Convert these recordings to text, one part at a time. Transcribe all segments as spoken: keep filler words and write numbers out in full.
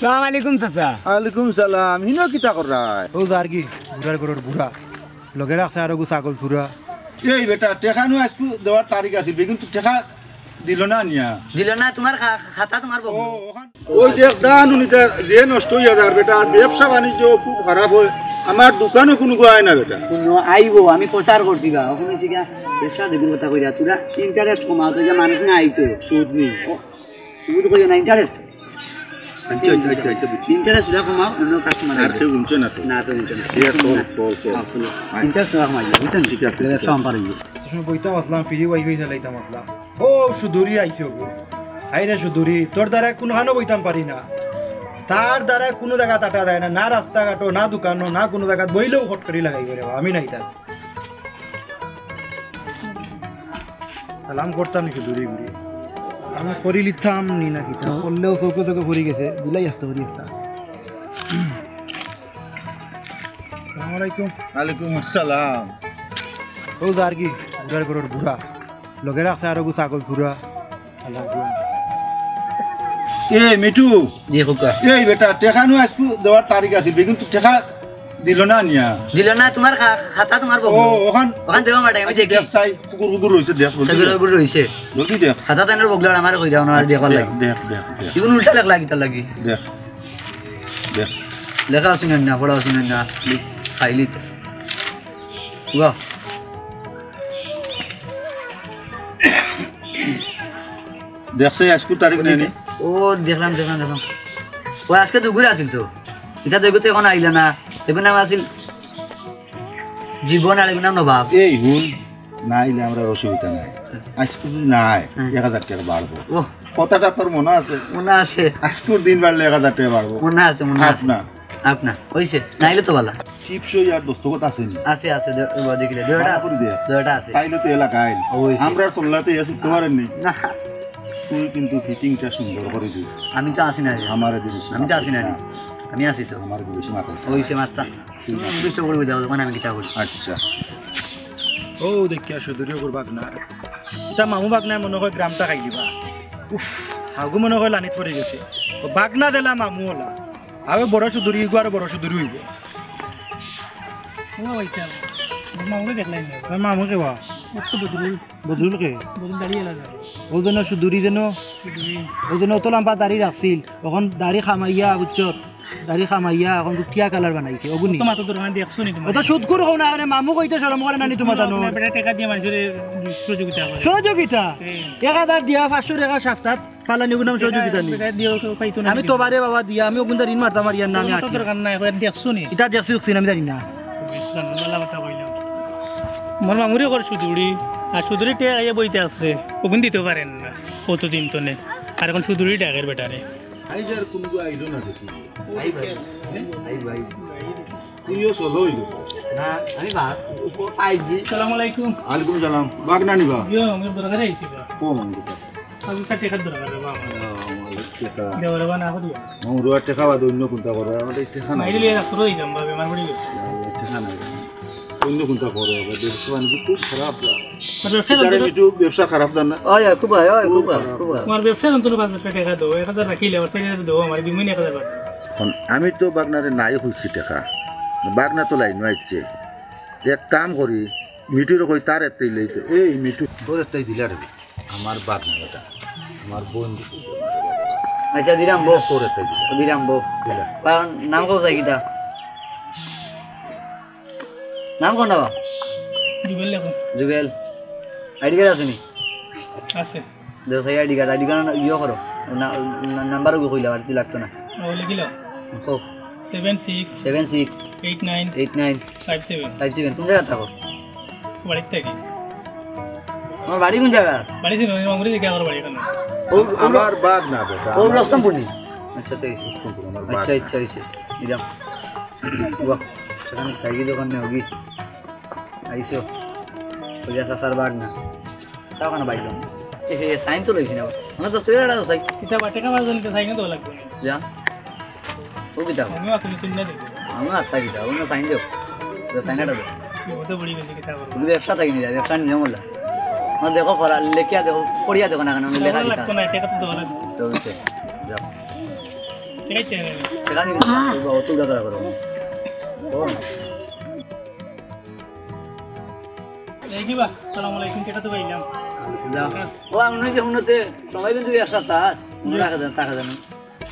সালাম আলাইকুম চাচা। ওয়ালাইকুম সালাম। হিনো কিতা কররায়? ও যার কি, বুড়ার ঘরর বুড়া। লগে রাখছে আরোগু ছাগল চুরা। এই বেটা, টেকা নু আইজকু দেওয়ার তারিখ আছিল, কিন্তু টেকা দিল না নিয়া। দিল না, তুমার খা-, খাতা তুমার বগলো। ও, ওখান, ওই দেখ, দান উনি তা যে নষ্ট অইয়া যার বেটা, আর ব্যবসা বাণিজ্য খুব খারাপ অয়। আমার দোকানও কুনু গায় না বেটা। কুনু আইবো, আমি প্রচার করছি বা, ওখানে শিখা ব্যবসা দেখুন কথা কইরা, তোরা interest কমাও তো, যে মানুষ না আইতো। সুদ নি। ও, সুদ কইও না, interest। আচ্ছা, আচ্ছা, আচ্ছা, আচ্ছা, বুঝছি। Interest ওরা কমাও, অন্য customer আর আইবে। কেউ শুনছে না তো? না, তো শুনছে না। ঠিক আছে, চল, চল, চল। হ্যাঁ, চলো। আচ্ছা। Interest ওরা কমাইও, বুঝছেন? ঠিক আছে, ঠিক আছে। ব্যবসা আমার ইয়ে। তো সময় বইতাম আসলাম, free wifi চালাইতাম আসলাম। ও, সুদুরি আইছে গো। হায় রে সুদুরি, তোর দ্বারা কুনু খানো বইতাম পারি না। তার দ্বারা কুনু জাগাত আটা যায় না, না রাস্তাঘাটো, না দোকানো, না কুনু জাগাত বইলেও খটখটি লাগাই করে, আমি নাই তার। সালাম করতাম নি সুদুরি গুরি। আমি করি লিতাম নি না কিতা? করলেও চোখে চোখে পড়ি গেছে, বিলাই আসতে পারি একটা। আসসালামু আলাইকুম। ওয়ালাইকুম আসসালাম। ও যার কি, বুড়ার ঘরর বুড়া। লগে রাখছে আরোগু ছাগল চুরা। এ মিঠু। জি, খুকা। এই বেটা, টেকা নু আইজকু দেওয়ার তারিখ আছিল, কিন্তু টেকা দিল না নিয়া। দিল না, তুমার খা-, খাতা তুমার বগলো। ও, ওখান, ওখান দেও আমার টাইমে আচ্ছা, দেখি। দেখ চাই, কুকুর কুকুর রইছে, দেখ, জলদি কুকুর দেখ। কুকুর রইছে। জলদি দেখ। খাতা তাইনর বগলো আর আমারে কই দাও না, আর দেখবার দেখ, লাগি। দেখ, দেখ, দেখ। ইগুন উল্টা লেখা কিতার লাগি? দেখ। দেখ। লেখা আছে না, না, পড়া আছে না, না। খাইলি তো। বাহ। দেখছে আইজকুর তারিখ নাই নি? ও, দেখলাম, দেখলাম, দেখলাম। ও, আইজকে দুগুর আছিল তো। ইটা দুগুর তো এখন আইলা না। এগুর নাম আছিল জীবন আর এগুর নাম নবাব। এই হুন, না আইলে আমরার অসুবিধা নাই। আইজকু যদি নাই, হুম। এক হাজার টেকা বাড়বো। ও। কথাটা তোর মনো আছে? মনো আছে। আইজকুর দিন বাড়লে এক হাজার টেকা বাড়বো। মনো আছে, মনো আছে। আপ না। আপ না। অইছে। নাইলে তো বালা। টিপসই আর দস্তখত আছে নি? আছে, আছে, দে-, ও দেখিলে, দুইটা আছে। দুইটা আছে। তাইলে তো এলাকায়। অবশ্যই। আমরার চল্লাতে এ চুক্তি পারেননি। না। তুই কিন্তু fittingটা সুন্দর করি দিস। আমি তো আছি না রে। আমারে দিস। আমি তো আছি না রে। আমি আছি তো। আমার বেশি মাথা। অবশ্যই মাথা। তুমি বেশি করে দাও, তখন আমি কিতা করি। আচ্ছা। ও দেখিয়া সুদূরে ওর বাগনা। ইতা মামু বাগনায় মনো কয় গ্রামটা খাই দিবা। উফ, হাগু মনো কয় লানিত পড়ি গেছে। ও বাগনা দিলা মামু ওলা। আরো বড় সুদূরি, ইগু আরো বড় সুদূরি অইবো। ও ভাইসাব, মোর মামুরে দেখলাই না। তোর মামু কে বা? ও তো বদরুল। বদরুল কে? বদরুল দাড়ি এলা যার। ও যেন সুদূরি যেন। সুদূরি। ও যেন অত লম্বা দাড়ি রাখছিল। অখন দাড়ি কামাইয়া, বুঝছো? দাড়ি কামাইয়া, অখন গুটিয়া কালার বানাইছে। অগুনি। তো মাথা দরকার দেখছো নি তোমার? ও তো সুদখুর কও না, আরে মামু কইতে শরম করে না নি তোমার তানু? বেটা টেকা দিয়া মানুষরে সহযোগিতা করে। সহযোগিতা? হ্যাঁ। এক হাজার দিয়া পাঁচশো টেকা সাপ্তাত। ফালানি গুনাম সহযোগিতা নি। বেটা দিও, খাইতো না আমি নি। তো বারে বাবা দিয়া, আমি অগুনতা ঋণ মারতাম আর ইয়ার নামে তোমার তো আঁকি। দরকার নাই, কই দেখছো নি? ইতা দেখছি, দেখছি না, আমি জানি না। বুঝলাম, ভালা কথা কইলাম। মোর মামুরে কর সুদূরি, আর সুদূরি টেকা খাইয়া বইতে আছে, অগুন দিতে পারেন না, কতদিন তো নে। আর অখন সুদূরি ডাকের বেটারে। আইজ আর কুনগু আইলো না দেখি। আই ভাই, আই ভাই। তুইও চলো অইলো। না, আমি বাদ, উপর পাইছি। সালাম আলাইকুম। ওয়ালাইকুম সালাম। বাগনা নি বা? ইয়ো, আমি দরকারে আইছি বা। কো মামু কথা। আমি একটা টেকার দরকার রে বাবা। না, আমার টেকা। দেওয়ারে বা না করিয়া। মামুর টেকা বাদে অন্য কুনতা করো, আমার এই টেকা নাই। মাইরে লিয়ে ডাক্তার অই যাম বা, বেমার পড়ি গেছে। না, আমার টেকা নাই। অন্য কুনতা করো, ব্যবসা বাণিজ্য খুব খারাপ যা। আর ব্যবসা সিগারেট চলতে একটু ব্যবসা খারাপ জান না? ওই, ওই, খুব হয়, ওই, খুব খুব হয়, খারাপ। খুব হয়। তোমার ব্যবসা যন্ত্র পাঁচ হাজার টেকা দেও, এক হাজার রাখিলে আমার টেকা দেও, আমার দুই মাইনে এক হাজার বাদ। এখন আমি তো বাগনারে নাই কইছি টেকা, বাগনা তো লাইন আইছে, এক কাম করি, মিঠুরে কই তার একটাই লইতে, এই মিঠু তোর একটাই দিলা রে, আমার বাগনা বেটা, আমার বন্ধু। আচ্ছা, দিলাম বো। তোর একটাই দিলা। দিলাম বো। দিলা। কারণ নাম কও চাই কিতা? নাম কও না বা? জুবেল লেখো। জুবেল। আইডি কার্ড আছে নি? আছে। দেও চাই আইডি কার্ড, আইডি কার্ড ইয়ে করো। না, না, নাম্বার ওগু কইলাও, আর কি লাগতো না। ও, লিখিলাও। কও। Seven six seven six eight nine eight nine five seven. Five seven. কোন জাগাত থাকো? বাড়িত থাকি। তোমার বাড়ি কোন জাগা? বাড়ি ছিল, আমি মামুরে দেখে আমার বাড়ি এখানে। ও, ও, আমার বাগনা বেটা, ও আমার রস্তমপুর নি? আচ্ছা, তো এসে। রস্তমপুর, আমার আচ্ছা, বাগনা। আচ্ছা, আচ্ছা। এই যাও। বাহ, সেখানে খাইয়ে দোকান নেই, হোগি। আইসো। ওই যে চাচার বাগনা। তাও কেন বাইক? এ, এ, সাইন তো লইছি না। মানে, দশ টাকা একটা সাইন। কিতা বা, টাকা মাছ জানি তো সাইন তো লাগবে। যা। ও কিতা? আমি আপনি চিন্তা দেখবেন। আমি আত্মা কিতা? অন্য সাইন দেও। তো সাইন একটা দেও। কি হতে পড়ি গেছে, কিতা করবো? তুমি ব্যবসা থাকি নিয়ে যাও, ব্যবসা নিয়ম হলো। আমার দেখো, করা, লেখিয়া দেখো, পড়িয়া দেখো না কেন, আমি লেখা দেওয়া কিতা? লাগতো না, টাকা তো দেওয়া লাগতো। তো হচ্ছে, যাও। টেকা দিন, বাবা, অত উড়াদড়া করো। ও। এই কি বা? সালাম আলাইকুম, টেকা তো পাইলাম। ও, আমি যে হুনতে, সবাই কিন্তু এক সাথে, আর মনে রাখা দেন, টাকা দেন।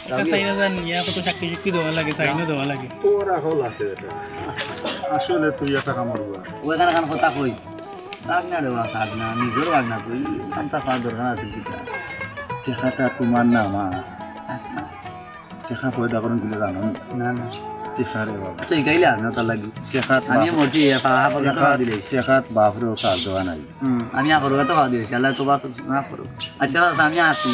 একটা চাইনা জান নিয়া কত সাক্ষী সাক্ষী দেওয়া লাগে, সাইনও দেওয়া লাগে। তোর এখন আছে এটা। আসলে তুই একটা কামড় বুয়া। ও এখানে কান কথা কই। থাক না রে বা, থাক না, নিজের ভাগ না তুই। কান্তা পাওয়ার দরকার আছে কিতা? টেকাটা তোমার না আমার। টেকা পয়দা করুন কিনা জানো নি? না, না। টেকা রে বাবা। তো এই গাইলে আর না তার লাগি। টেকাত আমি বাপ-, মরছি, এ পা-, হাফর গাতো টেকাত, পা দিলে। টেকাত বাপরে ও কার দেওয়া নাই। হুম, আমি হাফর গাতো পা দিয়েছি, আল্লাহ তো বাস না করো। আচ্ছা, আচ্ছা, আমি আসি।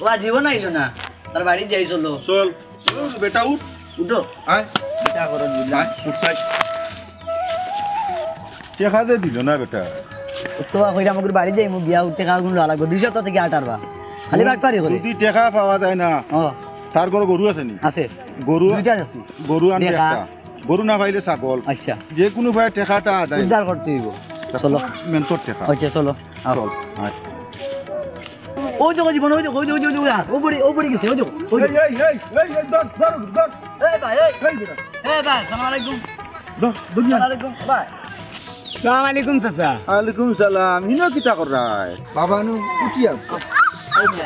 ও আজীবন আইলো না, তার বাড়ি যাই চলো। চল, চল, বেটা উঠ। উঠো। আয়। কিতা করো, বুঝলাম। আয়, উঠ, আয়। টেকা যে দিল না বেটা। তো কইরা আমাকে বাড়ি যাই, মুখ গিয়া উঠতে খাওয়া গুণ লাগবো। দুইশো তো থেকে আট আরবা। খালি বাটপারি করে। যদি টেকা পাওয়া যায় না, ও। তার ঘরে গরু আছে নি? আছে। গরু, দুইটা আছে। গরু আনবে দেখা। একটা। গরু না পাইলে ছাগল। আচ্ছা। যে কোনো ভাই টেকাটা আদায়। উদ্ধার করতে হইব। চলো। মেন্টর টেকা। আচ্ছা, চলো। আও। চল। আয়। ওই দেখো জীবন, ওই দেখো, ওই দেখো, ওই দেখো, ওই দেখো, আর, ওপরে, ওপরে গেছে, ওই দেখো, ওই দেখো। এই, এই, এই, এই, এই, ধর, ধর, ধর। এই ভাই, এই। এই বেটা। এই ভাই, আসসালামু আলাইকুম। ধর, ধর, ধর। আসসালামু আলাইকুম, ভাই। আসসালামু আলাইকুম, চাচা। ওয়ালাইকুম সালাম। ইনো কিতা কররায়? বাবা, নু উঠি আও। এই যে,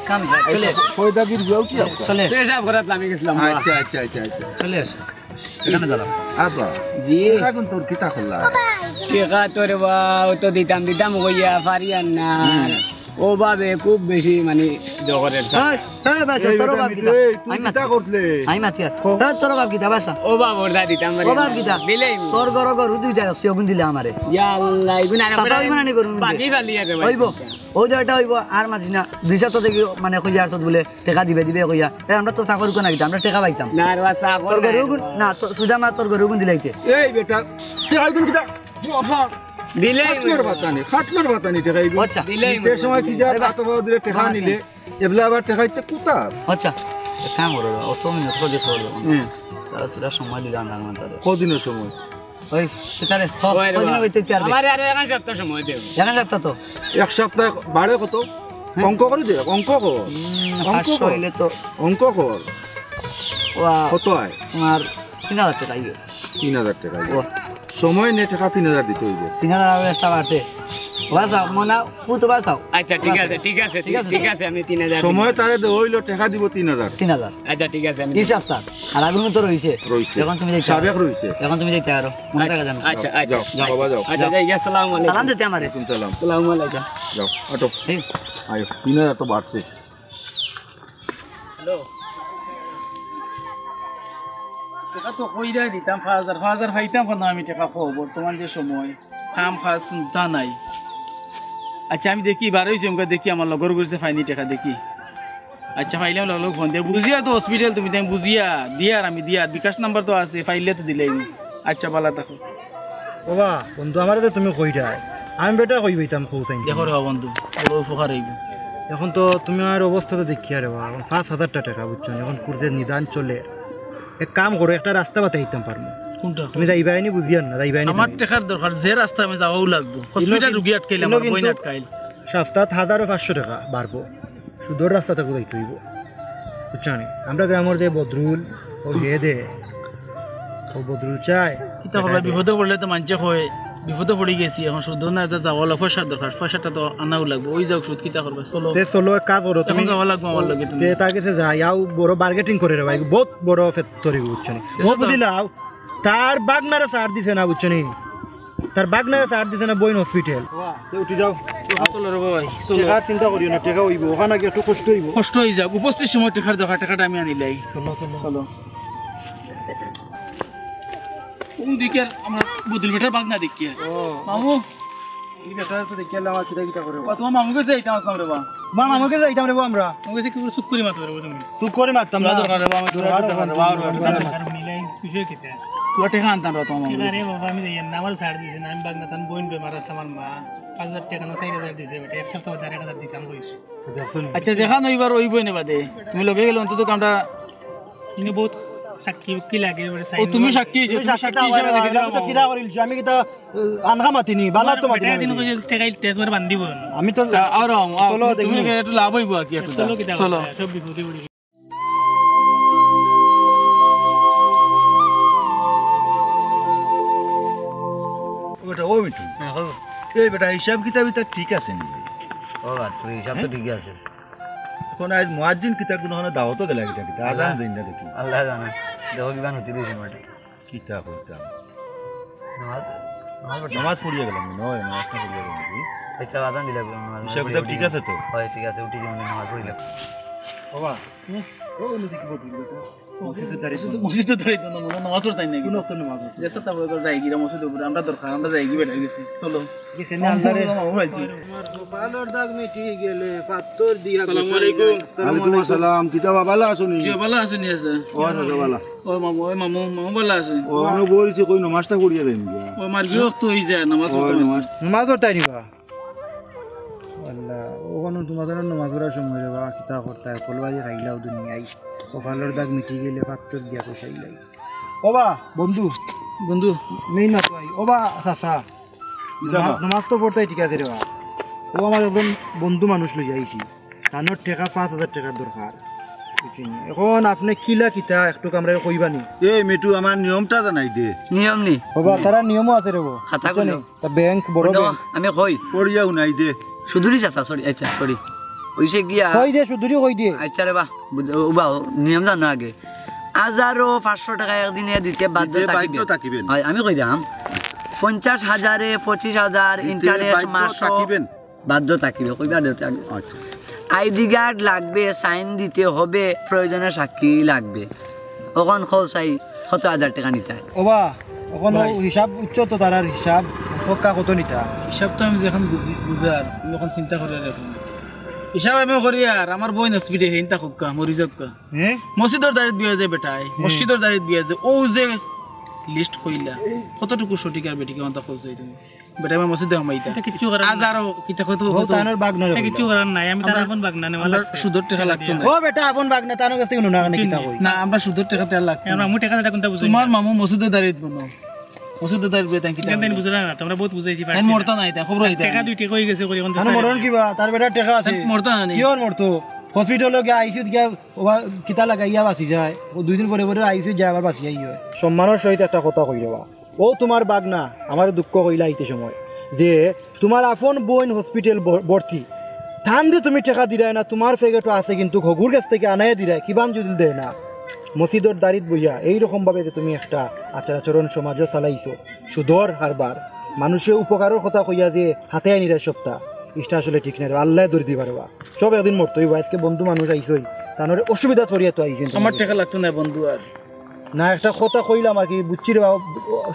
কাম যায়, চলে। পয়দাগির গিয়া উঠি আও। চলে। পেশাব করাত আমি গেছিলাম, বাবা। আচ্ছা, আচ্ছা, আচ্ছা, আচ্ছা। চলে আসো। এখানে দাঁড়াও। আব্বা, জি। এখন তোর কিতা করলা? টেকা তো রে বা, ও তো দিতাম, দিতাম কইয়া পারি আর না। হুম। ও বাবে খুব বেশি মানে জগরের সাথে। এই, এই বেটা তোর বাপ মিঠু, কিতা? এই, তুই আমি কিতা মাতি। করলে? আমি মাতি আর। কো। তোর, তোর বাপ কিতা, বাসা? ও বাপ ওর দা দিতাম পারি ও বাপ না। কিতা? দিলেই নি। তোর ঘর ঘর দুইটা আছে, ওগুন দিলে আমারে। ইয়া আল্লাহ, এগুন আর চাচা করে ওই মানে নি করুন বাকি যে। ফালি আর রে ভাই। হইব। ও যে এটা হইব, আর মাতিস না। দুইশো তো দেখি মানে কইয়া আর তো বলে। টেকা দিবে, দিবে কইয়া। এ, আমরা তো চাকরি করি না কিতা, আমরা টেকা পাইতাম। না রে, বা চাকর তোর না ঘরে রে ওগুন, বা। না, তো, সুজা মা তোর ঘরে ওগুন দিলাইতে। এই বেটা, টেকা ওগুন কিতা? বাবা। দিলেই খাটলোর বাতানি, খাটলোর বাতানি টেকা ওগুন। আচ্ছা। দিলেই দিতে সময় কি যা, আরে বা। আতো বাবা দিলে টেকা বাবা নিলে, কি? এবলা আবার টেকা দিতে কুতা? আচ্ছা, এক কাম করো, অত মিনিট করে দিতে পারবো না। হুম। তারা তোরা সময় দিলে আনলাম না তারা। কদিনের সময়? ওই, সেটারে, হ, ওই রে কদিন বাবা। হইতে চার দিন। আমারে আরো এক সপ্তাহ সময় দেও। এক সপ্তাহ তো? এক সপ্তাহ বাড়ে কত? হ্যাঁ। অঙ্ক করে দে, অঙ্ক কর। হুম, অঙ্ক পাঁচশো কর। হইলে তো অঙ্ক কর। ওয়া, কত হয়? তোমার তিন হাজার টেকা আইবে। তিন হাজার টেকা আইবে। ওয়া। সময় নে টেকা তিন হাজার দিতে হইবে। তিন হাজার আরো extra বাড়তে। বাঁচাও, মনা, ও তো বাঁচাও। আচ্ছা, ঠিক আছে, ঠিক আছে, ঠিক আছে। ঠিক আছে, আমি তিন হাজার সময় তারে দে, হইলো টেকা দিব তিন হাজার। তিন হাজার। আচ্ছা, ঠিক আছে, আমি কি সাপ্তাহ? আর আগুন তো রইছে। রইছে। এখন তুমি যাইতে সাবেক পারো। রইছে। এখন তুমি যাইতে পারো। মনে থাকে জানো। আচ্ছা, আচ্ছা। যাও, যাও। বাবা যাও। আচ্ছা, যাই, আসসালামু আলাইকুম। সালাম দিতে আমারে। ওয়ালাইকুম সালাম। আসসালামু আলাইকুম। যাও, আটো। এই। আয়ো, তিন হাজার তো বাড়ছে। হ্যালো। টেকা তো কইরাই দিতাম, পাঁচ হাজার, পাঁচ হাজার পাইতাম না আমি টেকা পাও, বর্তমান যে সময়। কাম কাজ কুন্তা নাই। আচ্ছা, আমি দেখি, বার হইছি, আমি দেখি আমার লগর ঘুরছে, পাইনি টেকা দেখি। আচ্ছা, পাইলাম, লগে লগে ফোন দিয়া। বুঝিয়া তো hospital তুমি, তাই বুঝিয়া, দিয়ার আমি দিয়ার, বিকাশ নাম্বার তো আছে, পাইলে তো দিলেই। আচ্ছা, ভালা থাকো। বাবা, বন্ধু, আমারে তো তুমি কইরায়, আমি বেটা কই বইতাম, কও চাই। দেখো রে বাবা বন্ধু, বড় উপকার হইব। এখন তো তুমি আমার অবস্থা তো দেখিয়া রে বাবা, এখন পাঁচ হাজারটা টেকা, বুঝছো নি? এখন কুর্তে নিদান চলে। এক কাম করো, একটা রাস্তা বাতাই দিতাম পারমু। কোনটা? তুমি যাইবায় নি বুঝিয়ার না, যাইবায় নি আমার তুমি। টেকার দরকার, যে রাস্তা আমি যাওয়াও লাগবো। ইনো hospital কিন-, রুগী আটকাইলে ইনো আমার বইন কিন্তু আটকাইল। সপ্তাহত হাজারো পাঁচশো টেকা বাড়বো। সুদর রাস্তা থাকি যাইতে হইব। বুঝছো নি? আমরা গ্রামের যে বদরুল, ও হে দে, ও বদরুল চায়। কিতা করবা, বিপদে পড়লে তো মানষে কয়, বিপদে পড়ি গেছি, এখন সুদ না, এটা যাওয়া লাগবো, পয়সার দরকার, পয়সাটা তো আনাও লাগবো, ওই যাও সুদ, কিতা করবা, চলো। তে চলো, এক কাজ করো, এখন তুমি যাওয়া লাগবো আমার লগে তুমি। তে তার কাছে যাই, আও বড় bargaining করে রে ভাই, বহুত বড় ফেত্তরি, বুঝছো নি? ও বুঝিলাও, তার বাগনারে ছাড় দিছে না, বুঝছো নি? তার বাগনারে ছাড় দিছে না, বইন hospital। বাবা, তে উঠি যাও। চলো রে ভাই, চলো। টেকার চিন্তা করিও না, টেকা হইব, ওখানে গিয়ে একটু কষ্ট হইব। কষ্ট হয়ে যাক, উপস্থিত সময় টেকার দরকার, টেকাটা আমি আনিলাই। চলো, চলো। চলো। কোন দিকে আমরা বদল বেটার বাগনা দেখি? ও। মামু। এই বেটার তো দেখি আল্লাহ আমার কিতা কিতা করে। ও, তোমার মামু গেছে এইটা আসলাম রে বা। মা, মামু গেছে এইটা রে বা আমরা। মামু গেছে কি করে চুপ করে মারতে পারবো তুমি? চুপ করে মারতাম না। দরকার রে বা, আমি তোর দরকার রে বা, দরকার রে বা। আর মিলাই, বিষয় কিতা? তোরা টেকা আনতাম রে তোমার মামু গেছে। আরে বাবা, আমি যাই না, আমার ছাড় দিছে না, আমি বাগনা তান বইন বেমার আছে আমার মা। পাঁচ হাজার টেকা না, চার হাজার দিছে বেটা, এক সপ্তাহ বাদে আরেক হাজার দিতাম কইছে। আচ্ছা, যেখান হইবার ওই বই নেবা দে। তুমি লগে গেলে অন্তত কামটা ইনো বহুত সাক্ষী উক্কি লাগে, ওরে ও, সাইন তুমি করে। সাক্ষী হইছো, তুমি তুমি সাক্ষী সাক্ষী হিসাবে দেখি দিলাও। আমি তো কিরা করিলছি, আমি কিতা, আহ, আনহা মাতিনি, বালা তো মাতিনি। দিন কইছে টেকা ইলতে করে বান্ধিব। আমি তো তা, আর আও, আও, চলো, তুমি দেখি। একটু লাভ হইব আর কি, একটু চলো, কিতা চলো। কথা, সব বিপদে পড়ি। এই বেটা, হিসাব কিতাব ইতা ঠিক আছে নি? ও বাদ, তোর হিসাব তো হ্যাঁ? ঠিকই আছে। এখন আজ মুয়াজ্জিন কিতার কোনো দাওয়াতও গেলা কিতা কিতা? আজান আল্লাহ। দিন না দেখি। আল্লাহ জানে। দেখো কিবা নতি দিয়েছে মাঠে। কিতা করতাম? নামাজ, নামাজ পড়তে নামাজ পড়িয়া গেলাম, নয়, নামাজ না পড়িয়া গেলাম কি? আচ্ছা, আজান দিলা, নামাজ হিসাব পড়িয়া কিতাব ঠিক উঠি আছে তো? হয়, ঠিক আছে, উঠি যাবো, নামাজ পড়িলাম। বাবা, হুম? ও, নদী কি বলবি, বেটা? মসজিদের ধারে মসজিদ, মসজিদের ধারে তো না, নামাজ পড়তাই নাকি? কোন অক্ত নামাজ পড়তে? যে সাথে আমরা যাই গিরা মসজিদ উপরে, আমরা দরকার, আমরা যাই গি বেটার গেছে। চলো। এখানে আল্লাহরে আমার কপালর দাগ মিটি গেলে পাত্তর দিয়া আসসালামু আলাইকুম। ওয়ালাইকুম আসসালাম। কিতা বাবা, ভালা আছো নি? জি, ভালা আছি নি, আছে। ও, আচ্ছা, ভালা। ও মামু, ও মামু, মামু ভালা আছে। ও, আমি বলছি কই নামাজটা পড়িয়া দেন গিয়া। ও, আমার বিরক্ত হই যায় নামাজ ও, পড়তে। নামাজ। নামাজ পড়তাই নিবা? আল্লাহ, ওখানে তোমাদের নামাজ পড়ার সময় রে বা, কিতা করতায়, কলবাজি খাইলাও দুনিয়ায়। কপালর দাগ মিটি গেলে পাত্তর দিয়া কষাইলাই। ও বা, বন্ধু, বন্ধু। নেই না তো ভাই। ও বা, চাচা। নামাজ, নামাজ তো পড়তাই ঠিক আছে রে বা। ও আমার একজন বন্ধু মানুষ লই আইছি। তানোর টেকা পাঁচ হাজার টেকার দরকার। বুঝছইন নি? এখন আপনে কিলা কিতা একটু আমরারে কইবা নি? এ মিঠু, আমার নিয়মটা জানাই দে। নিয়ম নি? ও বা, তারা নিয়মও আছে রে বা। খাতা বুঝছো নি? খুলো। তা ব্যাংক, বড় হুনো, ব্যাংক। আমি কই। পড়িয়া হুনাই দে। সুদুরি চাচা, sorry, আচ্ছা, sorry। অইছে গিয়া কই দে, সুদুরি কই দে। আচ্ছা রে বা, বুঝ-, ও বা, নিয়ম জানো আগে। হাজারো পাঁচশো টেকা একদিনে দিতে বাধ্য দিতে বাধ্য থাকিবে। থাকিবেন। হয়, আমি কইরাম, পঞ্চাশ হাজারে পঁচিশ হাজার দিতে interest বাধ্য মাসো থাকিবেন। বাধ্য থাকিবে, কইবা দে আগে। আচ্ছা। আইডি কার্ড লাগবে, সাইন দিতে হবে, প্রয়োজনে সাক্ষী লাগবে। অখন কও চাই কত হাজার টেকা নিতায়? ও বা, অখন ভাই। হিসাব উচ্চ তো তারার হিসাব, কক্কা কত নিতা? হিসাব তো আমি যখন বুঝি, বুঝার, আমি অখন চিন্তা করি আর এখন। হিসাব আমি করি আর আমার বইন হসপিটালে হেইনতা কক্কা, মরি যাক্কা। হ্যাঁ? মসজিদর দাড়িত বিয়া যায় বেটায়, হ্যাঁ। মসজিদর দাড়িত বিয়া যায়, ও যে লিস্ট কইলা, কতটুকু সঠিক আর বেঠিক অখন তা কও চাই তুমি? বেটা আমার মসজিদে হামাইতা। এটা কিচ্ছু করার নাই। হাজারো কিতা কত ও, কত? তানোর বাগনা রে এটা কিচ্ছু কইলা। করার নাই, আমি তার আমরা, আপন বাগনা নে, আমরা সুদর টেকা লাগতো না। ও বেটা, আপন বাগনা, তানোর কাছে কোনো না, কিতা কই? না, আমরা সুদর টেকা তে আর লাগতো না। আমরা মুঠে কাছে কোনটা বুঝাই? তোমার মামু মসজিদর দাড়িত বনো। মসজিদর দাড়িত বইয়া তাই কিতা কেন তাই কইলা? বুঝলা না, তোমরা বহুত বুঝাইছি, পারছি কেন না। মরতা নাই, তা খবর হইতা। টেকা দুই টেকা হয়ে গেছে, করি, এখন তো আরে স্যার মরণ কিবা, তার বেটা টেকা আছে। কেন মরতা নাই? কি ওর মরতো? হসপিটালো গিয়া আইসিউত গিয়া ও বা কিতা লাগাইয়া বাঁচি যায়, ও দুই দিন পরে পরে আইসিউত যায় আবার বাঁচি যায়। সম্মানর সহিত একটা কথা কই রে বা। ও তোমার বাগনা আমারে দুঃখ কইলা আইতে সময় যে তোমার আপন বইন হসপিটাল ভ-, ভর্তি। তানরে তুমি টেকা দিরায় না, তোমার পকেটো আছে কিন্তু হগুর গেছ থাকি আনাইয়া দিরায়, কিবান যদি দেয় না। মসজিদর দাড়িত বইয়া এইরকম ভাবে যে তুমি একটা আচার আচরণ সমাজো চালাইছো, সুদর কারবার, মানুষে উপকারর কথা কইয়া যে হাতাইয়া নিরায় সবতা, ইটা আসলে ঠিক নায় রে, আল্লায় ধরি দিবা রে বা। সব একদিন মরতে অইবো। আইজকে বন্ধু মানুষ আইছইন, তানরে অসুবিধাত পড়িয়া তো আইছইন। আমার টেকা লাগতো নায় বন্ধু আর। না, একটা কথা কইলাম আর কি, বুঝছি রে বা,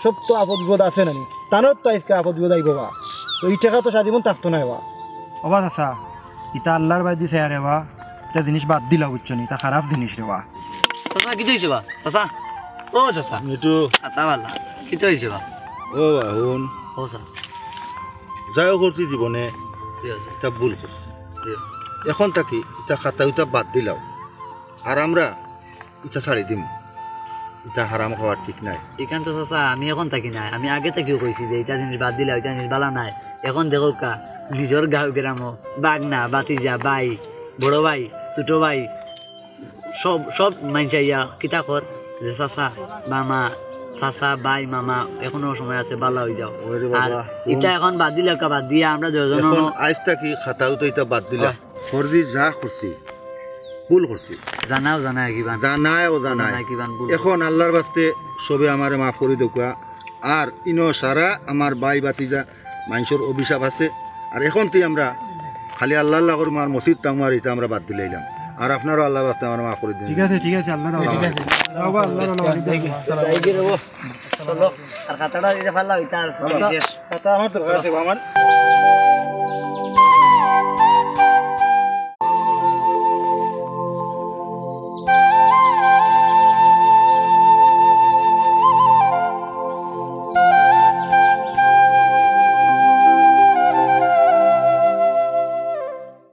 সব তো আপদ বিপদ আছে না নি? তানর তো আইজকে আপদ বিপদ আইবো বা। তো ই টেকা তো সারা জীবন থাকতো নায় বা। ও বা চাচা, ইতা আল্লার বায়দি চাইয়া রে বা, ইতা জিনিস বাদ দিলাও, বুঝছো নি? ইতা খারাপ জিনিস রে বা। চাচা, কিতা অইছে বা? চাচা, ও চাচা। মিঠু। চাচা ভালা। কিতা অইছে বা? ও বা, হুন। ও চাচা। যাই হোক, করছি জীবনে ঠিক আছে। একটা ভুল করছি। ঠিক আছে। এখন থাকি ইতা খাতা উতা বাদ দিলাও। আর আমরা ইতা ছাড়ি দিমু। ইতা হারাম খাওয়া ঠিক নায়। ইখান তো চাচা, আমি এখন থাকি নায়, আমি আগে থাকিও কইছি যে ইতা জিনিস বাদ দিলাও, ইতা জিনিস ভালা নায়। এখন দেখউক্কা, নিজর গাঁও গ্রামো বাগনা, ভাতিজা, ভাই, বড় ভাই, ছোট ভাই, সব, সব মাইনষে আইয়া কিতা কর যে চাচা, মামা, চাচা, ভাই, মামা, এখনো সময় আছে, ভালা অই যাও। ওরে আর বাবা, ইতা এখন বাদ দিলাউক্কা, বাদ দিয়া আমরা দুইজন এখন অনো- আইজ থাকি খাতাও তো ইতা বাদ দিলা। হয়। ফর্জি যা করছি, ভুল করছি। জানাও জানায় কিবান। জানায় ও জানায়। জানায় কিবান ভুল। এখন আল্লার বাস্তে সবে আমারে মাফ করি দেউক্কা। আর ইনো সারা আমার ভাই ভাতিজা মাইনষর অভিশাপ আছে। আর এখন তুই আমরা খালি আল্লাহ আল্লাহ করমু আর মসজিদ থাকমু আর ইতা আমরা বাদ দিলাইলাম। আর আপনারও আল্লার বাস্তে আমারে মাফ করি দিন। ঠিক আছে, ঠিক আছে, আল্লাহ রাখো। ঠিক আছে। বাবা, আল্লাহ রাখো। এই যে রে ও, চলো, আর খাতাটা দিতে পারলাম, ইতা আর শেষ। খাতা আমার দরকার আছে, আমার